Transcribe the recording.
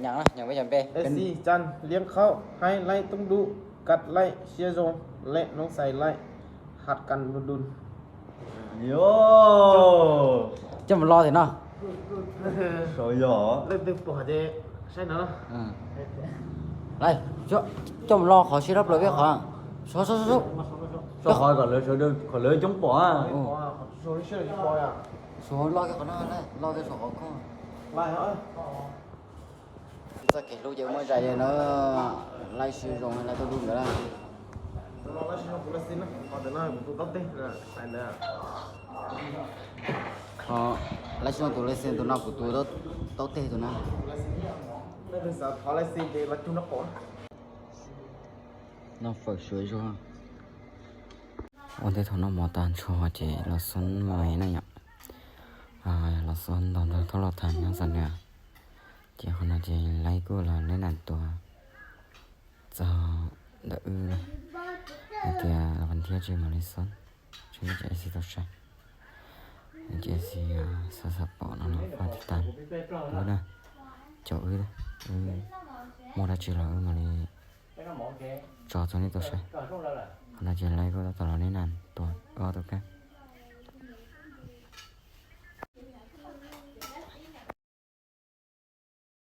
ຫຍັງນະ ຫຍັງບໍ່ຈຳເປັນ ເອັຟຊີຈັນ ລ້ຽງເຂົ້າ ໃຫ້ໄລ້ຕ້ອງດຸ ກັດໄລ້ ເຊຍໂຈງ ແລະ ນ້ອງໄຊໄລ້ ຮັກກັນດຸນໆ. ໂຢ ຈົ່ມລໍເຖາະເນາະ ໂຊຢໍ ເລີ່ມດຶງປົວເດ ໃຊ່ເນາະ ອືມ ໄລ່ ຈົ່ມລໍ ຂໍຊິຮັບເລີຍວຽກຂອງ ໂຊ ໂຊ ໂຊ ໂຊ ຂໍກ່ອນເລີຍ ໂຊເດີ ຂໍເລີຍຈົ່ມປົວ ໂຊ ໂຊ ໂຊ ລໍແກກ່ອນນະ ລໍແກສອງຄົນ ໄລ່ເອີຍ. ສະເກດລູກເຢີະເມື່ອໃດເນາະ ໄລ່ຊື່ລົງໃຫ້ໄລ່ໂຕດຸນກໍໄດ້ ເພາະໄລ່ຊື່ລົງໂຕເລເຊນໂຕນອກໂຕໂຕເຕໂຕນັ້ນ ນອກເຟີສວຍໂຊ ໂອເຕໂທນອກມໍຕານໂຊເຈ ລາວຊອນມອຍນະຍະ ອາ ລາວຊອນຕອນໂທລະທັນນະສັນເນຍ ເຈ ຂະນາດເຈ ໄລ່ກູລາ ແນະນຳຕົວ ເຈົ້າ ດາອື ອາເຕຍ ລາວັນເທຍ ເຈ ມາລິຊອນ ເຈ ເຈ ເອຊີ ໂຕໄຊ ເຈ ເອຊີ ອາ ຊາຊາປອນ ລາວ ຝາກຕິດຕາມ ເອີ ນະ ເຈົ້າ ອື ອື ໂມດາ ເຈ ລາວ ອື ມາລີ ຈອ ໂຕນີ້ ໂຕໄຊ ຂະນາດເຈ ໄລ່ກູລາ ຕະຫຼອດ ແນະນຳຕົວ ເອີ ໂຕແກ